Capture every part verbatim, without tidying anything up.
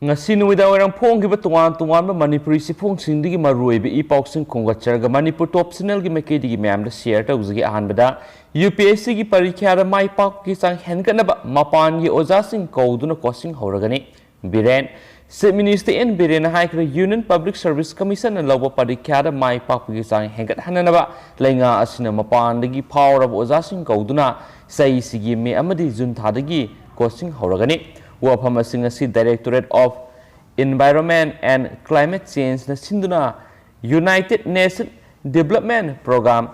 ꯉꯁꯤ ꯅꯨꯃꯤꯗꯥꯡ ꯋꯥꯏꯔꯝ ꯐꯣꯡꯈꯤꯕ ꯇꯣꯉꯥꯟ ꯇꯣꯉꯥꯟꯕ ꯃꯅꯤꯄꯨꯔꯤ ꯆꯦꯐꯣꯡꯁꯤꯡꯗꯒꯤ ꯃꯔꯨꯑꯣꯏꯕ ꯏ ꯄꯥꯎꯁꯤꯡ ꯈꯣꯝꯒꯠꯆꯔꯒ ꯃꯅꯤꯄꯨꯔ ꯇꯣꯞ ꯆꯦꯅꯦꯜꯒꯤ ꯃꯥꯏꯀꯩꯗꯒꯤ ꯃꯌꯥꯝꯗ ꯁꯤꯌꯔ ꯇꯧꯖꯒꯦ꯫ ꯑꯍꯥꯟꯕꯗ, ꯌꯨ ꯄꯤ ꯑꯦꯁ ꯁꯤꯒꯤ ꯄꯔꯤꯈ꯭ꯌꯥꯗ ꯃꯥꯏ ꯄꯥꯛꯄꯒꯤ ꯆꯥꯡ ꯍꯦꯟꯒꯠꯅꯕ ꯃꯄꯥꯟꯒꯤ ꯑꯣꯖꯥꯁꯤꯡ ꯀꯧꯗꯨꯅ ꯀꯣꯆꯤꯡ ꯍꯧꯔꯒꯅꯤ꯫ ꯕꯤꯔꯦꯟ꯫ ꯆꯤꯐ ꯃꯤꯅꯤꯁꯇꯔ ꯑꯦꯟ ꯕꯤꯔꯦꯟꯅ ꯍꯥꯏꯈ꯭ꯔꯦ, ꯌꯨꯅꯤꯌꯟ ꯄꯕ꯭ꯂꯤꯛ ꯁꯔꯚꯤꯁ ꯀꯃꯤꯁꯟꯅ ꯂꯧꯕ ꯄꯔꯤꯈ꯭ꯌꯥꯗ ꯃꯥꯏ ꯄꯥꯛꯄꯒꯤ ꯆꯥꯡ ꯍꯦꯟꯒꯠꯍꯟꯅꯅꯕ ꯂꯩꯉꯥꯛ ꯑꯁꯤꯅ ꯃꯄꯥꯟꯗꯒꯤ ꯐꯥꯎꯔꯕ ꯑꯣꯖꯥꯁꯤꯡ ꯀꯧꯗꯨꯅ ꯆꯍꯤꯁꯤꯒꯤ ꯃꯦ ꯑꯃꯗꯤ ꯖꯨꯟ ꯊꯥꯗꯒꯤ ꯀꯣꯆꯤꯡ ꯍꯧꯔꯒꯅꯤ꯫ ꯋꯥꯐꯝ ꯑꯁꯤ ꯉꯁꯤ Directorate of Environment and Climate Changeꯅ ꯁꯤꯟꯗꯨꯅ United Nation Development Program,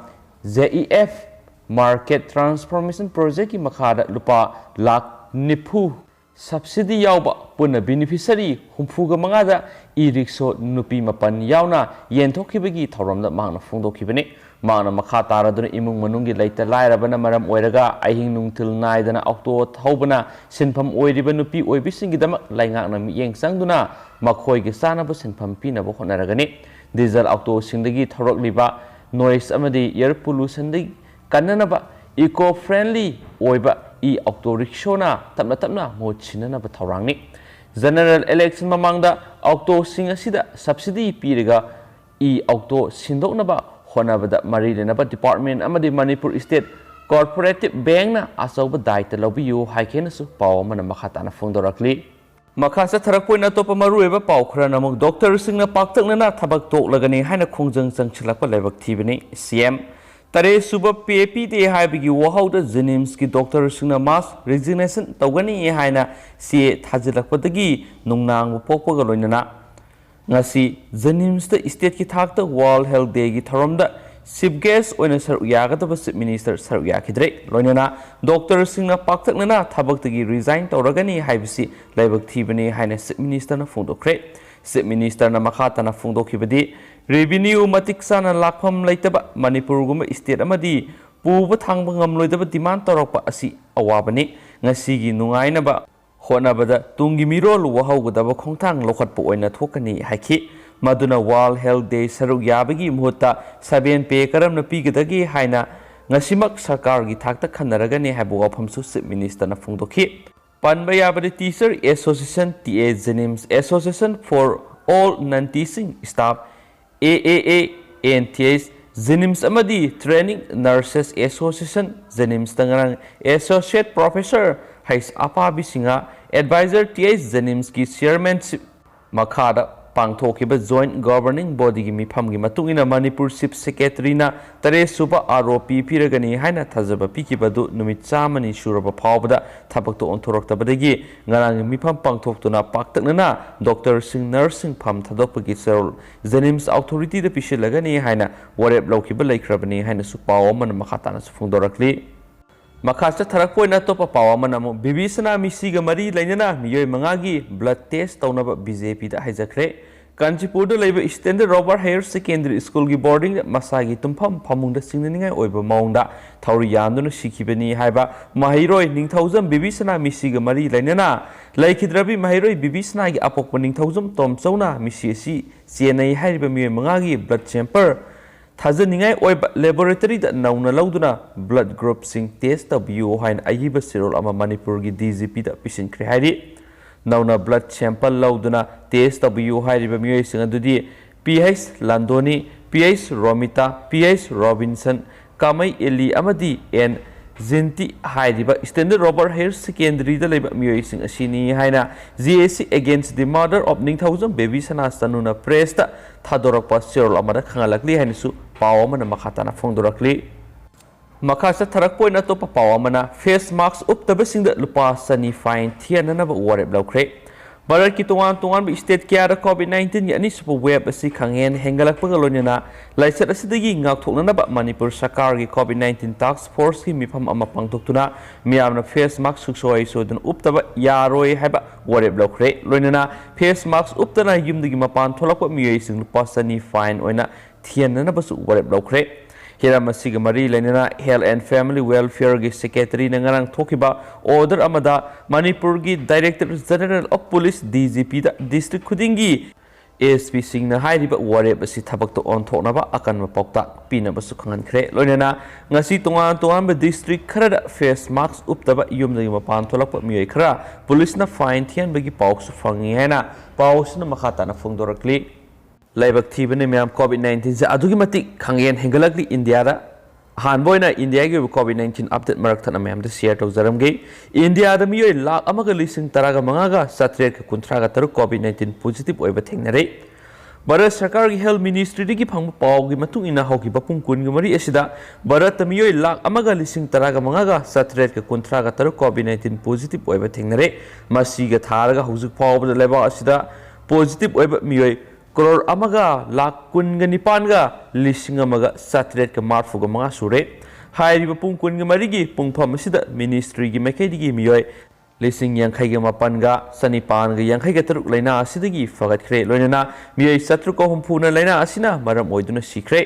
J E F, Market Transformation Projectꯀꯤ ꯃꯈꯥꯗ ꯂꯨꯄꯥ ꯂꯥꯈ ꯅꯤꯐꯨ subsidy ꯌꯥꯎꯕ ꯄꯨꯟꯅ beneficiary ꯍꯨꯝꯐꯨꯒ ꯃꯉꯥꯗ ꯏ ꯔꯤꯛꯁꯣ ꯅꯨꯄꯤ ꯃꯥꯄꯟ ꯌꯥꯎꯅ ꯌꯦꯟꯊꯣꯛꯈꯤꯕꯒꯤ ꯊꯧꯔꯝꯗ ꯃꯍꯥꯛꯅ ꯐꯣꯡꯗꯣꯛꯈꯤꯕꯅꯤ꯫ ꯃꯍꯥꯛꯅ ꯃꯈꯥ ꯇꯥꯔꯗꯨꯅ ꯏꯃꯨꯡ ꯃꯅꯨꯡꯒꯤ ꯂꯩꯇ ꯂꯥꯏꯔꯕꯅ ꯃꯔꯝ ꯑꯣꯏꯔꯒ ꯑꯍꯤꯡ ꯅꯨꯡꯊꯤꯜ ꯅꯥꯏꯗꯅ ꯑꯣꯛꯇꯣ ꯊꯧꯕꯅ ꯁꯤꯟꯐꯝ ꯑꯣꯏꯔꯤꯕ ꯅꯨꯄꯤ ꯑꯣꯏꯕꯤꯁꯤꯡꯒꯤꯗꯃꯛ ꯂꯩꯉꯥꯛꯅ ꯃꯤꯠꯌꯦꯡ ꯆꯪꯗꯨꯅ ꯃꯈꯣꯏꯒꯤ ꯆꯥꯅꯕ ꯁꯤꯟꯐꯝ ꯄꯤꯅꯕ ꯍꯣꯠꯅꯔꯒꯅꯤ꯫ ꯗꯤꯖꯜ ꯑꯣꯛꯇꯣꯁꯤꯡꯗꯒꯤ ꯊꯣꯔꯛꯂꯤꯕ noise ꯑꯃꯗꯤ air pollutionꯗꯒꯤ ꯀꯟꯅꯅꯕ eco friendly ꯑꯣꯏꯕ ꯏ ꯑꯣꯛꯇꯣ ꯔꯤꯛꯁꯣꯅ ꯇꯞꯅ ꯇꯞꯅ ꯃꯍꯨꯠ ꯁꯤꯟꯅꯅꯕ ꯊꯧꯔꯥꯡꯅꯤ꯫ General election ꯃꯃꯥꯡꯗ ꯑꯣꯛꯇꯣꯁꯤꯡ ꯑꯁꯤꯗ subsidy ꯄꯤꯔꯒ ꯏ ꯑꯣꯛꯇꯣ ꯁꯤꯟꯗꯣꯛꯅꯕ ꯍꯣꯠꯅꯕꯗ ꯃꯔꯤ ꯂꯩꯅꯕ department ꯑꯃꯗꯤ ꯃꯅꯤꯄꯨꯔ State Cooperative Bankꯅ ꯑꯆꯧꯕ ꯗꯥꯏꯇ ꯂꯧꯕꯤꯌꯨ ꯍꯥꯏꯈꯤꯅꯁꯨ ꯄꯥꯎ ꯑꯃꯅ ꯃꯈꯥ ꯇꯥꯅ ꯐꯣꯡꯗꯣꯔꯛꯂꯤ꯫ ꯃꯈꯥ ꯆꯠꯊꯔꯛꯄ ꯑꯣꯏꯅ ꯑꯇꯣꯞꯄ ꯃꯔꯨꯑꯣꯏꯕ ꯄꯥꯎ ꯈꯔꯅ ꯑꯃꯨꯛ ꯗꯣꯛꯇꯔꯁꯤꯡꯅ ꯄꯥꯛꯇꯛꯅꯅ ꯊꯕꯛ ꯇꯣꯛꯂꯒꯅꯤ ꯍꯥꯏꯅ ꯈꯣꯡꯖꯪ ꯆꯪꯁꯤꯜꯂꯛꯄ ꯂꯥꯏꯕꯛ ꯊꯤꯕꯅꯤ꯫ ꯁꯤ ꯑꯦꯝ꯫ ꯇꯔꯦꯠ ꯁꯨꯕ ꯄꯦ ꯄꯤꯗꯦ ꯍꯥꯏꯕꯒꯤ ꯋꯥꯍꯧꯗ ꯖꯦꯅꯤꯝꯁꯀꯤ ꯗꯣꯛꯇꯔꯁꯤꯡꯅ mass resignation ꯇꯧꯒꯅꯤ ꯍꯥꯏꯅ ꯆꯦ ꯊꯥꯖꯤꯜꯂꯛꯄꯗꯒꯤ ꯅꯨꯡꯅꯥꯡꯕ ꯄꯣꯛꯄꯒ ꯂꯣꯏꯅꯅ ꯉꯁꯤ ꯖꯦꯅꯤꯝꯁꯇ stateꯀꯤ ꯊꯥꯛꯇ World Health Dayꯒꯤ ꯊꯧꯔꯝꯗ chief guest ꯑꯣꯏꯅ ꯁꯔꯨꯛ ꯌꯥꯒꯗꯕ chief minister ꯁꯔꯨꯛ ꯌꯥꯈꯤꯗ꯭ꯔꯦ꯫ ꯂꯣꯏꯅꯅ ꯗꯣꯛꯇꯔꯁꯤꯡꯅ ꯄꯥꯛꯇꯛꯅꯅ ꯊꯕꯛꯇꯒꯤ resign ꯇꯧꯔꯒꯅꯤ ꯍꯥꯏꯕꯁꯤ ꯂꯥꯏꯕꯛ ꯊꯤꯕꯅꯤ ꯍꯥꯏꯅ chief ministerꯅ ꯐꯣꯡꯗꯣꯛꯈ꯭ꯔꯦ꯫ Chief ministerꯅ ꯃꯈꯥ ꯇꯥꯅ ꯐꯣꯡꯗꯣꯛꯈꯤꯕꯗꯤ, revenue ꯃꯇꯤꯛ ꯆꯥꯅ ꯂꯥꯛꯐꯝ ꯂꯩꯇꯕ ꯃꯅꯤꯄꯨꯔꯒꯨꯝꯕ state ꯑꯃꯗꯤ ꯄꯨꯕ ꯊꯥꯡꯕ ꯉꯝꯂꯣꯏꯗꯕ demand ꯇꯧꯔꯛꯄ ꯑꯁꯤ ꯑꯋꯥꯕꯅꯤ꯫ ꯉꯁꯤꯒꯤ ꯅꯨꯡꯉꯥꯏꯅꯕ ꯍꯣꯠꯅꯕꯗ ꯇꯨꯡꯒꯤ ꯃꯤꯔꯣꯜ ꯋꯥꯍꯧꯒꯗꯕ ꯈꯣꯡꯊꯥꯡ ꯂꯧꯈꯠꯄ ꯑꯣꯏꯅ ꯊꯣꯛꯀꯅꯤ ꯍꯥꯏꯈꯤ꯫ ꯃꯗꯨꯅ World Health Day ꯁꯔꯨꯛ ꯌꯥꯕꯒꯤ ꯃꯍꯨꯠꯇ seven pay ꯀꯔꯝꯅ ꯄꯤꯒꯗꯒꯦ ꯍꯥꯏꯅ ꯉꯁꯤꯃꯛ ꯁꯔꯀꯥꯔꯒꯤ ꯊꯥꯛꯇ ꯈꯟꯅꯔꯒꯅꯤ ꯍꯥꯏꯕ ꯋꯥꯐꯝꯁꯨ chief ministerꯅ ꯐꯣꯡꯗꯣꯛꯈꯤ꯫ ꯄꯟꯕ ꯌꯥꯕꯗꯤ Teacher Association, T A JNIMS, Association for All Non-Teaching Staff, A A A, N T H, JNIMS ꯑꯃꯗꯤ Training Nurses Association, JNIMSꯇ ꯉꯔꯥꯡ Associate Professor H ꯑꯄꯥꯕꯤ Singh, Advisor T H JNIMSꯀꯤ Chairmanship ꯃꯈꯥꯗ ꯄꯥꯡꯊꯣꯛꯈꯤꯕ Joint Governing Bodyꯒꯤ ꯃꯤꯐꯝꯒꯤ ꯃꯇꯨꯡ ꯏꯟꯅ ꯃꯅꯤꯄꯨꯔ Chief Secretaryꯅ ꯇꯔꯦꯠ ꯁꯨꯕ ꯑꯥꯔ ꯑꯣ ꯄꯤ ꯄꯤꯔꯒꯅꯤ ꯍꯥꯏꯅ ꯊꯥꯖꯕ ꯄꯤꯈꯤꯕ ꯑꯗꯨ ꯅꯨꯃꯤꯠ ꯆꯥꯝꯃꯅꯤ ꯁꯨꯔꯕ ꯐꯥꯎꯕꯗ ꯊꯕꯛꯇ ꯑꯣꯟꯊꯣꯔꯛꯇꯕꯗꯒꯤ ꯉꯔꯥꯡꯒꯤ ꯃꯤꯐꯝ ꯄꯥꯡꯊꯣꯛꯇꯨꯅ ꯄꯥꯛꯇꯛꯅꯅ ꯗꯣꯛꯇꯔꯁꯤꯡ, ꯅꯔꯁꯁꯤꯡ ꯐꯝ ꯊꯥꯗꯣꯛꯄꯒꯤ ꯆꯦꯔꯣꯜ JNIMS Authorityꯗ ꯄꯤꯁꯤꯜꯂꯒꯅꯤ ꯍꯥꯏꯅ ꯋꯥꯔꯦꯞ ꯂꯧꯈꯤꯕ ꯂꯩꯈ꯭ꯔꯕꯅꯤ ꯍꯥꯏꯅꯁꯨ ꯄꯥꯎ ꯑꯃꯅ ꯃꯈꯥ ꯇꯥꯅꯁꯨ ꯐꯣꯡꯗꯣꯔꯛꯂꯤ꯫ ꯃꯈꯥ ꯆꯠꯊꯔꯛꯄ ꯑꯣꯏꯅ ꯑꯇꯣꯞꯄ ꯄꯥꯎ ꯑꯃꯅ ꯑꯃꯨꯛ ꯕꯤꯕꯤ ꯁꯅꯥ ꯃꯤꯁꯤꯒ ꯃꯔꯤ ꯂꯩꯅꯅ ꯃꯤꯑꯣꯏ ꯃꯉꯥꯒꯤ blood test ꯇꯧꯅꯕ BJPꯗ ꯍꯥꯏꯖꯈ꯭ꯔꯦ꯫ ꯀꯥꯟꯆꯤꯄꯨꯔꯗ ꯂꯩꯕ Standard Robert Higher Secondary Schoolꯒꯤ boardingꯗ ꯃꯁꯥꯒꯤ ꯇꯨꯝꯐꯝ ꯐꯃꯨꯡꯗ ꯆꯤꯡꯅꯅꯤꯡꯉꯥꯏ ꯑꯣꯏꯕ ꯃꯑꯣꯡꯗ ꯊꯧꯔꯤ ꯌꯥꯟꯗꯨꯅ ꯁꯤꯈꯤꯕꯅꯤ ꯍꯥꯏꯕ ꯃꯍꯩꯔꯣꯏ ꯅꯤꯡꯊꯧꯖꯝ ꯕꯤꯕꯤ ꯁꯅꯥ ꯃꯤꯁꯤꯒ ꯃꯔꯤ ꯂꯩꯅꯅ ꯂꯩꯈꯤꯗ꯭ꯔꯕꯤ ꯃꯍꯩꯔꯣꯏ ꯕꯤꯕꯤ ꯁꯅꯥꯒꯤ ꯑꯄꯣꯛꯄ ꯅꯤꯡꯊꯧꯖꯝ ꯇꯣꯝꯆꯧꯅ ꯃꯤꯁꯤ ꯑꯁꯤ ꯆꯦꯟꯅꯩ ꯍꯥꯏꯔꯤꯕ ꯃꯤꯑꯣꯏ ꯃꯉꯥꯒꯤ blood sample ꯊꯥꯖꯅꯤꯡꯉꯥꯏ ꯑꯣꯏꯕ laboratoryꯗ ꯅꯧꯅ ꯂꯧꯗꯨꯅ blood groupꯁꯤꯡ test ꯇꯧꯕꯤꯌꯨ ꯍꯥꯏꯅ ꯑꯏꯕ ꯆꯦꯔꯣꯜ ꯑꯃ ꯃꯅꯤꯄꯨꯔꯒꯤ DGPꯗ ꯄꯤꯁꯤꯟꯈ꯭ꯔꯦ ꯍꯥꯏꯔꯤ꯫ ꯅꯧꯅ blood sample ꯂꯧꯗꯨꯅ test ꯇꯧꯕꯤꯌꯨ ꯍꯥꯏꯔꯤꯕ ꯃꯤꯑꯣꯏꯁꯤꯡ ꯑꯗꯨꯗꯤ P H Landhoni, P H Romita, P H Robinson, Kamei ꯑꯦꯂꯤ ꯑꯃꯗꯤ N ꯖꯤꯟꯇꯤ ꯍꯥꯏꯔꯤꯕ Standard Robert Higher Secondary ꯗ ꯂꯩꯕ ꯃꯤꯑꯣꯏꯁꯤꯡ ꯑꯁꯤꯅꯤ ꯍꯥꯏꯅ G A C Against the Murder of Ningthoujam baby ꯁꯅꯥ ꯆꯅꯨꯅ press ꯇ ꯊꯥꯗꯣꯔꯛꯄ ꯆꯦꯔꯣꯜ ꯑꯃꯗ ꯈꯪꯍꯜꯂꯛꯂꯤ ꯍꯥꯏꯅꯁꯨ ꯄꯥꯎ ꯑꯃꯅ ꯃꯈꯥ ꯇꯥꯅ ꯐꯣꯡꯗꯣꯔꯛꯂꯤ꯫ ꯃꯈꯥ ꯆꯠꯊꯔꯛꯄ ꯑꯣꯏꯅ ꯑꯇꯣꯞꯄ ꯄꯥꯎ ꯑꯃꯅ face mask ꯎꯞꯇꯕꯁꯤꯡꯗ ꯂꯨꯄꯥ ꯆꯅꯤ fine ꯊꯤꯍꯟꯅꯅꯕ ꯋꯥꯔꯦꯞ ꯂꯧꯈ꯭ꯔꯦ꯫ ꯚꯥꯔꯠꯀꯤ ꯇꯣꯉꯥꯟ ꯇꯣꯉꯥꯟꯕ state ꯀꯌꯥꯗ COVID nineteenꯒꯤ ꯑꯅꯤꯁꯨꯕ wave ꯑꯁꯤ ꯈꯪꯍꯦꯟ ꯍꯦꯟꯒꯠꯂꯛꯄꯒ ꯂꯣꯏꯅꯅ ꯂꯥꯏꯆꯠ ꯑꯁꯤꯗꯒꯤ ꯉꯥꯛꯊꯣꯛꯅꯅꯕ ꯃꯅꯤꯄꯨꯔ ꯁꯔꯀꯥꯔꯒꯤ COVID nineteen task forceꯀꯤ ꯃꯤꯐꯝ ꯑꯃ ꯄꯥꯡꯊꯣꯛꯇꯨꯅ ꯃꯤꯌꯥꯝꯅ face mask ꯁꯨꯡꯁꯣꯏ ꯁꯣꯏꯗꯅ ꯎꯞꯇꯕ ꯌꯥꯔꯣꯏ ꯍꯥꯏꯕ ꯋꯥꯔꯦꯞ ꯂꯧꯈ꯭ꯔꯦ꯫ ꯂꯣꯏꯅꯅ face mask ꯎꯞꯇꯅ ꯌꯨꯝꯗꯒꯤ ꯃꯄꯥꯟ ꯊꯣꯛꯂꯛꯄ ꯃꯤꯑꯣꯏꯁꯤꯡ ꯂꯨꯄꯥ ꯆꯅꯤ fine ꯑꯣꯏꯅ ꯊꯤꯍꯟꯅꯅꯕꯁꯨ ꯋꯥꯔꯦꯞ ꯂꯧꯈ꯭ꯔꯦ꯫ ꯍꯤꯔꯝ ꯑꯁꯤꯒ ꯃꯔꯤ ꯂꯩꯅꯅ Health and Family Welfareꯒꯤ Secretaryꯅ ꯉꯔꯥꯡ ꯊꯣꯛꯈꯤꯕ order ꯑꯃꯗ ꯃꯅꯤꯄꯨꯔꯒꯤ Director General of Police, DGPꯗ district ꯈꯨꯗꯤꯡꯒꯤ ꯑꯦꯁ ꯄꯤꯁꯤꯡꯅ ꯍꯥꯏꯔꯤꯕ ꯋꯥꯔꯦꯞ ꯑꯁꯤ ꯊꯕꯛꯇ ꯑꯣꯟꯊꯣꯛꯅꯕ ꯑꯀꯟꯕ ꯄꯥꯎꯇꯥꯛ ꯄꯤꯅꯕꯁꯨ ꯈꯪꯍꯟꯈ꯭ꯔꯦ꯫ ꯂꯣꯏꯅꯅ ꯉꯁꯤ ꯇꯣꯉꯥꯟ ꯇꯣꯉꯥꯟꯕ ꯗꯤꯁꯇ꯭ꯔꯤꯛ ꯈꯔꯗ ꯐꯦꯁ ꯃꯥꯛꯁ ꯎꯞꯇꯕ ꯌꯨꯝꯗꯒꯤ ꯃꯄꯥꯟ ꯊꯣꯛꯂꯛꯄ ꯃꯤꯑꯣꯏ ꯈꯔ ꯄꯨꯂꯤꯁꯅ ꯐꯥꯏꯟ ꯊꯤꯍꯟꯕꯒꯤ ꯄꯥꯎꯁꯨ ꯐꯪꯉꯤ ꯍꯥꯏꯅ ꯄꯥꯎ ꯑꯁꯤꯅ ꯃꯈꯥ ꯇꯥꯅ ꯐꯣꯡꯗꯣꯔꯛꯂꯤ꯫ ꯂꯥꯏꯕꯛ ꯊꯤꯕꯅ ꯃꯌꯥꯝ, ꯀꯣꯚꯤꯗ ꯅꯥꯏꯟꯇꯤꯟꯁꯦ ꯑꯗꯨꯛꯀꯤ ꯃꯇꯤꯛ ꯈꯪꯍꯦꯟ ꯍꯦꯟꯒꯠꯂꯛꯂꯤ ꯏꯟꯗꯤꯌꯥꯗ꯫ ꯑꯍꯥꯟꯕ ꯑꯣꯏꯅ ꯏꯟꯗꯤꯌꯥꯒꯤ ꯑꯣꯏꯕ ꯀꯣꯚꯤꯗ ꯅꯥꯏꯟꯇꯤꯟ ꯑꯞꯗꯦꯠ ꯃꯔꯛ ꯊꯠꯅ ꯃꯌꯥꯝꯗ ꯁꯤꯌꯔ ꯇꯧꯖꯔꯝꯒꯦ꯫ ꯏꯟꯗꯤꯌꯥꯗ ꯃꯤꯑꯣꯏ ꯂꯥꯈ ꯑꯃꯒ ꯂꯤꯁꯤꯡ ꯇꯔꯥꯒ ꯃꯉꯥꯒ ꯆꯥꯇ꯭ꯔꯦꯠꯀ ꯀꯨꯟꯊ꯭ꯔꯥꯒ ꯇꯔꯨꯛ ꯀꯣꯚꯤꯗ ꯅꯥꯏꯟꯇꯤꯟ ꯄꯣꯖꯤꯇꯤꯚ ꯑꯣꯏꯕ ꯊꯦꯡꯅꯔꯦ꯫ ꯚꯥꯔꯠ ꯁꯔꯀꯥꯔꯒꯤ ꯍꯦꯜꯊ ꯃꯤꯅꯤꯁꯇ꯭ꯔꯤꯗꯒꯤ ꯐꯪꯕ ꯄꯥꯎꯒꯤ ꯃꯇꯨꯡ ꯏꯟꯅ ꯍꯧꯈꯤꯕ ꯄꯨꯡ ꯀꯨꯟꯒ ꯃꯔꯤ ꯑꯁꯤꯗ ꯚꯥꯔꯠꯇ ꯃꯤꯑꯣꯏ ꯂꯥꯈ ꯑꯃꯒ ꯂꯤꯁꯤꯡ ꯇꯔꯥꯒ ꯃꯉꯥꯒ ꯆꯥꯇ꯭ꯔꯦꯠꯀ ꯀꯨꯟꯊ꯭ꯔꯥꯒ ꯇꯔꯨꯛ ꯀꯣꯚꯤꯗ ꯅꯥꯏꯟꯇꯤꯟ ꯄꯣꯖꯤꯇꯤꯚ ꯑꯣꯏꯕ ꯊꯦꯡꯅꯔꯦ꯫ ꯃꯁꯤꯒ ꯊꯥꯔꯒ ꯍꯧꯖꯤꯛ ꯐꯥꯎꯕꯗ ꯂꯩꯕꯥꯛ ꯑꯁꯤꯗ ꯄꯣꯖꯤꯇꯤꯚ ꯑꯣꯏꯕ ꯃꯤꯑꯣꯏ ꯀꯔꯣꯔ ꯑꯃꯒ ꯂꯥꯈ ꯀꯨꯟꯒ ꯅꯤꯄꯥꯟꯒ ꯂꯤꯁꯤꯡ ꯑꯃꯒ ꯆꯥꯇ꯭ꯔꯦꯠꯀ ꯃꯔꯤꯐꯨꯒ ꯃꯉꯥ ꯁꯨꯔꯦ꯫ ꯍꯥꯏꯔꯤꯕ ꯄꯨꯡ ꯀꯨꯟꯒ ꯃꯔꯤꯒꯤ ꯄꯨꯡꯐꯝ ꯑꯁꯤꯗ ꯃꯤꯅꯤꯁꯇ꯭ꯔꯤꯒꯤ ꯃꯥꯏꯀꯩꯗꯒꯤ ꯃꯤꯑꯣꯏ ꯂꯤꯁꯤꯡ ꯌꯥꯡꯈꯩꯒ ꯃꯥꯄꯟꯒ ꯆꯅꯤꯄꯥꯟꯒ ꯌꯥꯡꯈꯩꯒ ꯇꯔꯨꯛ ꯂꯥꯏꯅꯥ ꯑꯁꯤꯗꯒꯤ ꯐꯒꯠꯈ꯭ꯔꯦ꯫ ꯂꯣꯏꯅꯅ ꯃꯤꯑꯣꯏ ꯆꯥꯇ꯭ꯔꯨꯛꯀ ꯍꯨꯝꯐꯨꯅ ꯂꯥꯏꯅꯥ ꯑꯁꯤꯅ ꯃꯔꯝ ꯑꯣꯏꯗꯨꯅ ꯁꯤꯈ꯭ꯔꯦ꯫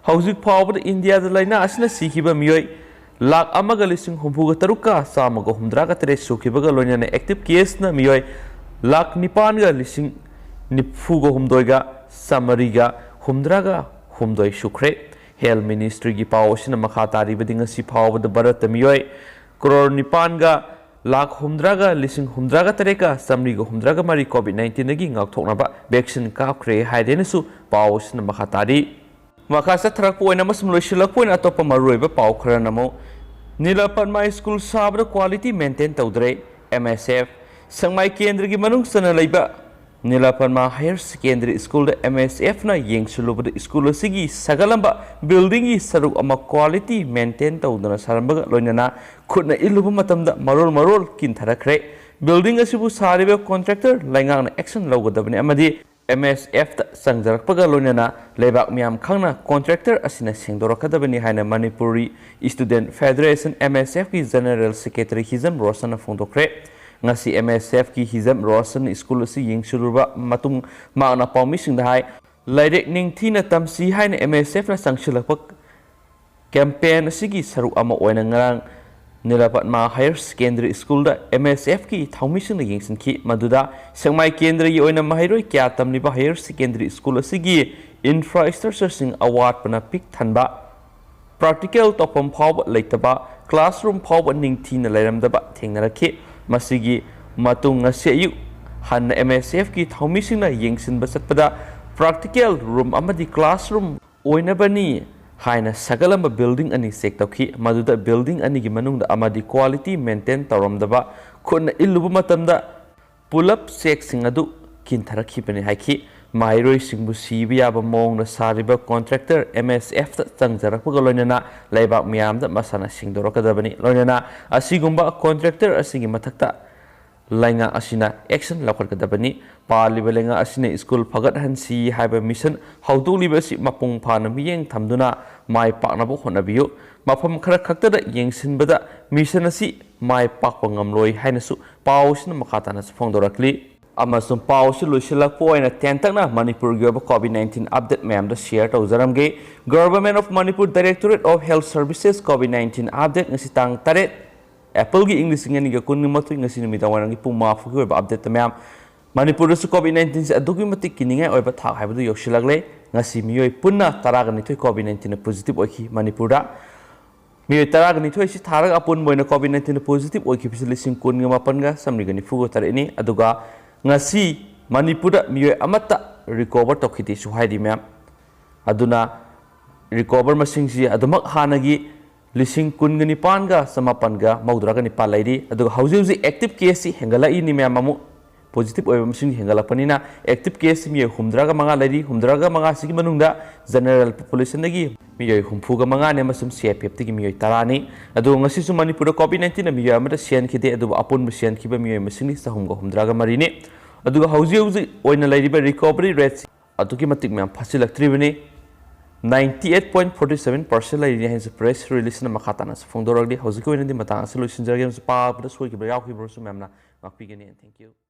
ꯍꯧꯖꯤꯛ ꯐꯥꯎꯕꯗ ꯏꯟꯗꯤꯌꯥꯗ ꯂꯥꯏꯅꯥ ꯑꯁꯤꯅ ꯁꯤꯈꯤꯕ ꯃꯤꯑꯣꯏ ꯂꯥꯈ ꯑꯃꯒ ꯂꯤꯁꯤꯡ ꯍꯨꯝꯐꯨꯒ ꯇꯔꯨꯛꯀ ꯆꯥꯝꯃꯒ ꯍꯨꯝꯗ꯭ꯔꯥꯒ ꯇꯔꯦꯠ ꯁꯨꯈꯤꯕꯒ ꯂꯣꯏꯅꯅ ꯑꯦꯛꯇꯤꯚ ꯀꯦꯁꯅ ꯃꯤꯑꯣꯏ ꯂꯥꯈ ꯅꯤꯄꯥꯟꯒ ꯂꯤꯁꯤꯡ ꯅꯤꯐꯨꯒ ꯍꯨꯝꯗꯣꯏꯒ ꯆꯥꯃꯔꯤꯒ ꯍꯨꯝꯗ꯭ꯔꯥꯒ ꯍꯨꯝꯗꯣꯏ ꯁꯨꯈ꯭ꯔꯦ꯫ ꯍꯦꯜꯊ ꯃꯤꯅꯤꯁꯇ꯭ꯔꯤꯒꯤ ꯄꯥꯎ ꯑꯁꯤꯅ ꯃꯈꯥ ꯇꯥꯔꯤꯕꯗꯤ ꯉꯁꯤ ꯐꯥꯎꯕꯗ ꯚꯥꯔꯠꯇ ꯃꯤꯑꯣꯏ ꯀꯔꯣꯔ ꯅꯤꯄꯥꯟꯒ ꯂꯥꯈ ꯍꯨꯝꯗ꯭ꯔꯥꯒ ꯂꯤꯁꯤꯡ ꯍꯨꯝꯗ꯭ꯔꯥꯒ ꯇꯔꯦꯠꯀ ꯆꯥꯃꯔꯤꯒ ꯍꯨꯝꯗ꯭ꯔꯥꯒ ꯃꯔꯤ ꯀꯣꯚꯤꯗ ꯅꯥꯏꯟꯇꯤꯟꯗꯒꯤ ꯉꯥꯛꯊꯣꯛꯅꯕ ꯚꯦꯛꯁꯤꯟ ꯀꯥꯞꯈ꯭ꯔꯦ ꯍꯥꯏꯔꯦꯅꯁꯨ ꯄꯥꯎ ꯑꯁꯤꯅ ꯃꯈꯥ ꯇꯥꯔꯤ꯫ ꯃꯈꯥ ꯆꯠꯊꯔꯛꯄ ꯑꯣꯏꯅ ꯑꯃꯁꯨꯡ ꯂꯣꯏꯁꯤꯜꯂꯛꯄ ꯑꯣꯏꯅ ꯑꯇꯣꯞꯄ ꯃꯔꯨꯑꯣꯏꯕ ꯄꯥꯎ ꯈꯔꯅ ꯑꯃꯨꯛ ꯅꯤꯂꯥ ꯄꯗꯃꯥ ꯁ꯭ꯀꯨꯜ ꯁꯥꯕꯗ ꯀ꯭ꯋꯥꯂꯤꯇꯤ ꯃꯦꯟꯇꯦꯟ ꯇꯧꯗ꯭ꯔꯦ, ꯑꯦꯝ ꯑꯦꯁ ꯑꯦꯐ꯫ ꯁꯦꯛꯃꯥꯏ ꯀꯦꯟꯗ꯭ꯔꯒꯤ ꯃꯅꯨꯡ ꯆꯟꯅ ꯂꯩꯕ ꯅꯤꯂꯥ ꯄꯗꯃꯥ ꯍꯥꯌꯔ ꯁꯦꯀꯦꯟꯗꯔꯤ ꯁ꯭ꯀꯨꯜꯗ ꯑꯦꯝ ꯑꯦꯁ ꯑꯦꯐꯅ ꯌꯦꯡꯁꯤꯜꯂꯨꯕꯗ ꯁ꯭ꯀꯨꯜ ꯑꯁꯤꯒꯤ ꯁꯥꯒꯠꯂꯝꯕ ꯕꯤꯜꯗꯤꯡꯒꯤ ꯁꯔꯨꯛ ꯑꯃ ꯀ꯭ꯋꯥꯂꯤꯇꯤ ꯃꯦꯟꯇꯦꯟ ꯇꯧꯗꯅ ꯁꯥꯔꯝꯕꯒ ꯂꯣꯏꯅꯅ ꯈꯨꯠꯅ ꯏꯜꯂꯨꯕ ꯃꯇꯝꯗ ꯃꯔꯣꯜ ꯃꯔꯣꯜ ꯀꯤꯟꯊꯔꯛꯈ꯭ꯔꯦ꯫ ꯕꯤꯜꯗꯤꯡ ꯑꯁꯤꯕꯨ ꯁꯥꯔꯤꯕ ꯀꯣꯟꯇ꯭ꯔꯦꯛꯇꯔ ꯂꯩꯉꯥꯛꯅ ꯑꯦꯛꯁꯟ ꯂꯧꯒꯗꯕꯅꯤ ꯑꯃꯗꯤ ꯑꯦꯝ ꯑꯦꯁ ꯑꯦꯐꯇ ꯆꯪꯖꯔꯛꯄꯒ ꯂꯣꯏꯅꯅ ꯂꯩꯕꯥꯛ ꯃꯤꯌꯥꯝ ꯈꯪꯅ ꯀꯣꯟꯇ꯭ꯔꯦꯛꯇꯔ ꯑꯁꯤꯅ ꯁꯦꯡꯗꯣꯔꯛꯀꯗꯕꯅꯤ ꯍꯥꯏꯅ ꯃꯅꯤꯄꯨꯔꯤ ꯁ꯭ꯇꯨꯗꯦꯟꯠ ꯐꯦꯗꯔꯦꯁꯟ, ꯑꯦꯝ ꯑꯦꯁ ꯑꯦꯐꯀꯤ ꯖꯦꯅꯔꯦꯜ ꯁꯦꯀ꯭ꯔꯦꯇꯔꯤ ꯍꯤꯖꯝ ꯔꯣꯁꯟꯅ ꯐꯣꯡꯗꯣꯛꯈ꯭ꯔꯦ꯫ ꯉꯁꯤ ꯑꯦꯝ ꯑꯦꯁ ꯑꯦꯐꯀꯤ ꯍꯤꯖꯝ ꯔꯣꯁꯟ ꯁ꯭ꯀꯨꯜ ꯑꯁꯤ ꯌꯦꯡꯁꯤꯜꯂꯨꯔꯕ ꯃꯇꯨꯡ ꯃꯍꯥꯛꯅ ꯄꯥꯎꯃꯤꯁꯤꯡꯗ ꯍꯥꯏ, ꯂꯥꯏꯔꯤꯛ ꯅꯤꯡꯊꯤꯅ ꯇꯝꯁꯤ ꯍꯥꯏꯅ ꯑꯦꯝ ꯑꯦꯁ ꯑꯦꯐꯅ ꯆꯪꯁꯤꯜꯂꯛꯄ ꯀꯦꯝꯄꯦꯟ ꯑꯁꯤꯒꯤ ꯁꯔꯨꯛ ꯑꯃ ꯑꯣꯏꯅ ꯉꯔꯥꯡ ꯅꯤꯂꯄꯠꯃ ꯍꯥꯌꯔ ꯁꯦꯀꯦꯟꯗꯔꯤ ꯁ꯭ꯀꯨꯜꯗ ꯑꯦꯝ ꯑꯦꯁ ꯑꯦꯐꯀꯤ ꯊꯧꯃꯤꯁꯤꯡꯅ ꯌꯦꯡꯁꯤꯟꯈꯤ꯫ ꯃꯗꯨꯗ ꯁꯦꯛꯃꯥꯏ ꯀꯦꯟꯗ꯭ꯔꯒꯤ ꯑꯣꯏꯅ ꯃꯍꯩꯔꯣꯏ ꯀꯌꯥ ꯇꯝꯂꯤꯕ ꯍꯥꯌꯔ ꯁꯦꯀꯦꯟꯗꯔꯤ ꯁ꯭ꯀꯨꯜ ꯑꯁꯤꯒꯤ ꯏꯟꯐ꯭ꯔꯥꯁ꯭ꯇ꯭ꯔꯛꯆꯔꯁꯤꯡ ꯑꯋꯥꯠꯄꯅ ꯄꯤꯛ ꯊꯟꯕ, ꯄ꯭ꯔꯥꯛꯇꯤꯀꯦꯜ ꯇꯧꯐꯝ ꯐꯥꯎꯕ ꯂꯩꯇꯕ, ꯀ꯭ꯂꯥꯁꯔꯨꯝ ꯐꯥꯎꯕ ꯅꯤꯡꯊꯤꯅ ꯂꯩꯔꯝꯗꯕ ꯊꯦꯡꯅꯔꯛꯈꯤ꯫ ꯃꯁꯤꯒꯤ ꯃꯇꯨꯡ ꯉꯁꯤ ꯑꯌꯨꯛ ꯍꯟꯅ ꯑꯦꯝ ꯑꯦꯁ ꯑꯦꯐꯀꯤ ꯊꯧꯃꯤꯁꯤꯡꯅ ꯌꯦꯡꯁꯤꯟꯕ ꯆꯠꯄꯗ ꯄ꯭ꯔꯥꯛꯇꯤꯀꯦꯜ ꯔꯨꯝ ꯑꯃꯗꯤ ꯀ꯭ꯂꯥꯁꯔꯨꯝ ꯑꯣꯏꯅꯕꯅꯤ ꯍꯥꯏꯅ ꯁꯥꯒꯠꯂꯝꯕ ꯕꯤꯜꯗꯤꯡ ꯑꯅꯤ ꯆꯦꯛ ꯇꯧꯈꯤ꯫ ꯃꯗꯨꯗ ꯕꯤꯜꯗꯤꯡ ꯑꯅꯤꯒꯤ ꯃꯅꯨꯡꯗ ꯑꯃꯗꯤ ꯀ꯭ꯋꯥꯂꯤꯇꯤ ꯃꯦꯟꯇꯦꯟ ꯇꯧꯔꯝꯗꯕ ꯈꯨꯠꯅ ꯏꯜꯂꯨꯕ ꯃꯇꯝꯗ ꯄꯨꯂꯞ ꯆꯦꯛꯁꯤꯡ ꯑꯗꯨ ꯀꯤꯟꯊꯔꯛꯈꯤꯕꯅꯤ ꯍꯥꯏꯈꯤ꯫ ꯃꯍꯩꯔꯣꯏꯁꯤꯡꯕꯨ ꯁꯤꯕ ꯌꯥꯕ ꯃꯑꯣꯡꯗ ꯁꯥꯔꯤꯕ ꯀꯣꯟꯇ꯭ꯔꯦꯛꯇꯔ ꯑꯦꯝ ꯑꯦꯁ ꯑꯦꯐꯇ ꯆꯪꯖꯔꯛꯄꯒ ꯂꯣꯏꯅꯅ ꯂꯩꯕꯥꯛ ꯃꯤꯌꯥꯝꯗ ꯃꯁꯥꯅ ꯁꯦꯡꯗꯣꯔꯛꯀꯗꯕꯅꯤ꯫ ꯂꯣꯏꯅꯅ ꯑꯁꯤꯒꯨꯝꯕ ꯀꯣꯟꯇ꯭ꯔꯦꯛꯇꯔ ꯑꯁꯤꯒꯤ ꯃꯊꯛꯇ ꯂꯩꯉꯥꯛ ꯑꯁꯤꯅ ꯑꯦꯛꯁꯟ ꯂꯧꯈꯠꯀꯗꯕꯅꯤ꯫ ꯄꯥꯜꯂꯤꯕ ꯂꯩꯉꯥꯛ ꯑꯁꯤꯅ ꯁ꯭ꯀꯨꯜ ꯐꯒꯠꯍꯟꯁꯤ ꯍꯥꯏꯕ ꯃꯤꯁꯟ ꯍꯧꯗꯣꯛꯂꯤꯕ ꯑꯁꯤ ꯃꯄꯨꯡ ꯐꯥꯅ ꯃꯤꯠꯌꯦꯡ ꯊꯝꯗꯨꯅ ꯃꯥꯏ ꯄꯥꯛꯅꯕ ꯍꯣꯠꯅꯕꯤꯌꯨ꯫ ꯃꯐꯝ ꯈꯔ ꯈꯛꯇꯗ ꯌꯦꯡꯁꯤꯟꯕꯗ ꯃꯤꯁꯟ ꯑꯁꯤ ꯃꯥꯏ ꯄꯥꯛꯄ ꯉꯝꯂꯣꯏ ꯍꯥꯏꯅꯁꯨ ꯄꯥꯎ ꯑꯁꯤꯅ ꯃꯈꯥ ꯇꯥꯅꯁꯨ ꯐꯣꯡꯗꯣꯔꯛꯂꯤ꯫ ꯑꯃꯁꯨꯡ ꯄꯥꯎ ꯑꯁꯤ ꯂꯣꯏꯁꯤꯜꯂꯛꯄ ꯑꯣꯏꯅ ꯇꯦꯟꯇꯛꯅ ꯃꯅꯤꯄꯨꯔꯒꯤ ꯑꯣꯏꯕ ꯀꯣꯚꯤꯗ ꯅꯥꯏꯟꯇꯤꯟ ꯑꯞꯗꯦꯠ ꯃꯌꯥꯝꯗ ꯁꯤꯌꯔ ꯇꯧꯖꯔꯝꯒꯦ꯫ Government of Manipur Directorate of Health Services COVID nineteen update ꯉꯁꯤ ꯇꯥꯡ ꯇꯔꯦꯠ ꯑꯦꯄ꯭ꯔꯤꯜꯒꯤ ꯏꯪ ꯂꯤꯁꯤꯡ ꯑꯅꯤꯒ ꯀꯨꯟꯒ ꯃꯥꯊꯣꯏ, ꯉꯁꯤ ꯅꯨꯃꯤꯗꯥꯡ ꯋꯥꯏꯔꯝꯒꯤ ꯄꯨꯡ ꯃꯉꯥ ꯐꯥꯎꯒꯤ ꯑꯣꯏꯕ ꯑꯞꯗꯦꯠꯇ ꯃꯌꯥꯝ ꯃꯅꯤꯄꯨꯔꯗꯁꯨ ꯀꯣꯚꯤꯗ ꯅꯥꯏꯟꯇꯤꯟꯁꯦ ꯑꯗꯨꯛꯀꯤ ꯃꯇꯤꯛ ꯀꯤꯅꯤꯡꯉꯥꯏ ꯑꯣꯏꯕ ꯊꯥꯛ ꯍꯥꯏꯕꯗꯨ ꯌꯧꯁꯤꯜꯂꯛꯂꯦ꯫ ꯉꯁꯤ ꯃꯤꯑꯣꯏ ꯄꯨꯟꯅ ꯇꯔꯥꯒ ꯅꯤꯊꯣꯏ ꯀꯣꯚꯤꯗ ꯅꯥꯏꯟꯇꯤꯟꯅ ꯄꯣꯖꯤꯇꯤꯚ ꯑꯣꯏꯈꯤ ꯃꯅꯤꯄꯨꯔꯗ꯫ ꯃꯤꯑꯣꯏ ꯇꯔꯥꯒ ꯅꯤꯊꯣꯏ ꯑꯁꯤ ꯊꯥꯔꯒ ꯑꯄꯨꯟꯕ ꯑꯣꯏꯅ ꯀꯣꯚꯤꯗ ꯅꯥꯏꯟꯇꯤꯟꯅ ꯄꯣꯖꯤꯇꯤꯚ ꯑꯣꯏꯈꯤꯕꯁꯤ ꯂꯤꯁꯤꯡ ꯀꯨꯟꯒ ꯃꯥꯄꯟꯒ ꯆꯥꯃꯔꯤꯒ ꯅꯤꯐꯨꯒ ꯇꯔꯦꯠꯅꯤ꯫ ꯑꯗꯨꯒ ꯉꯁꯤ ꯃꯅꯤꯄꯨꯔꯗ ꯃꯤꯑꯣꯏ ꯑꯃꯠꯇ ꯔꯤꯀꯣꯚꯔ ꯇꯧꯈꯤꯗꯦꯁꯨ ꯍꯥꯏꯔꯤ ꯃꯌꯥꯝ꯫ ꯑꯗꯨꯅ ꯔꯤꯀꯣꯚꯔ ꯃꯁꯤꯡꯁꯤ ꯑꯗꯨꯃꯛ ꯍꯥꯟꯅꯒꯤ ꯂꯤꯁꯤꯡ ꯀꯨꯟꯒ ꯅꯤꯄꯥꯟꯒ ꯆꯃꯥꯄꯟꯒ ꯃꯧꯗ꯭ꯔꯥꯒ ꯅꯤꯄꯥꯟ ꯂꯩꯔꯤ꯫ ꯑꯗꯨꯒ ꯍꯧꯖꯤꯛ ꯍꯧꯖꯤꯛ ꯑꯦꯛꯇꯤꯚ ꯀꯦꯁꯁꯤ ꯍꯦꯟꯒꯠꯂꯛꯏꯅꯤ ꯃꯌꯥꯝ ꯑꯃꯨꯛ꯫ ꯄꯣꯖꯤꯇꯤꯚ ꯑꯣꯏꯕ ꯃꯁꯤꯡ ꯍꯦꯟꯒꯠꯂꯛꯄꯅꯤꯅ ꯑꯦꯛꯇꯤꯚ ꯀꯦꯁꯁꯤ ꯃꯤꯑꯣꯏ ꯍꯨꯝꯗ꯭ꯔꯥꯒ ꯃꯉꯥ ꯂꯩꯔꯤ꯫ ꯍꯨꯝꯗ꯭ꯔꯥꯒ ꯃꯉꯥꯁꯤꯒꯤ ꯃꯅꯨꯡꯗ ꯖꯦꯅꯔꯦꯜ ꯄꯣꯄꯨꯂꯦꯁꯟꯗꯒꯤ ꯃꯤꯑꯣꯏ ꯍꯨꯝꯐꯨꯒ ꯃꯉꯥꯅꯤ ꯑꯃꯁꯨꯡ ꯁꯤ ꯑꯥꯏ ꯄꯤ ꯑꯦꯐꯇꯒꯤ ꯃꯤꯑꯣꯏ ꯇꯔꯥꯅꯤ꯫ ꯑꯗꯨꯒ ꯉꯁꯤꯁꯨ ꯃꯅꯤꯄꯨꯔꯗ ꯀꯣꯚꯤꯗ ꯅꯥꯏꯟꯇꯤꯟꯅ ꯃꯤꯑꯣꯏ ꯑꯃꯗ ꯁꯤꯍꯟꯈꯤꯗꯦ, ꯑꯗꯨꯕꯨ ꯑꯄꯨꯟꯕ ꯁꯤꯍꯟꯈꯤꯕ ꯃꯤꯑꯣꯏ ꯃꯁꯤꯡꯗꯤ ꯆꯍꯨꯝꯒ ꯍꯨꯝꯗ꯭ꯔꯥꯒ ꯃꯔꯤꯅꯤ꯫ ꯑꯗꯨꯒ ꯍꯧꯖꯤꯛ ꯍꯧꯖꯤꯛ ꯑꯣꯏꯅ ꯂꯩꯔꯤꯕ ꯔꯤꯀꯣꯚꯔꯤ ꯔꯦꯠꯁꯤ ꯑꯗꯨꯛꯀꯤ ꯃꯇꯤꯛ ꯃꯌꯥꯝ ꯐꯠꯁꯤꯜꯂꯛꯇ꯭ꯔꯤꯕꯅꯤ꯫ Ninety eight point forty seven percent ꯂꯩꯔꯤꯅꯤ ꯍꯥꯏꯅꯁꯨ ꯄ꯭ꯔꯦꯁ ꯔꯤꯂꯤꯖꯅ ꯃꯈꯥ ꯇꯥꯅꯁꯨ ꯐꯣꯡꯗꯣꯔꯛꯂꯤ꯫ ꯍꯧꯖꯤꯛꯀꯤ ꯑꯣꯏꯅꯗꯤ ꯃꯇꯥꯡ ꯑꯁꯤ ꯂꯣꯏꯁꯤꯟꯖꯔꯒꯦ꯫ ꯑꯃꯁꯨꯡ ꯄꯥꯕꯗ ꯁꯣꯏꯈꯤꯕ ꯌꯥꯎꯈꯤꯕꯁꯨ ꯃꯌꯥꯝꯅ ꯉꯥꯛꯄꯤꯒꯅꯤ꯫ Thank you꯫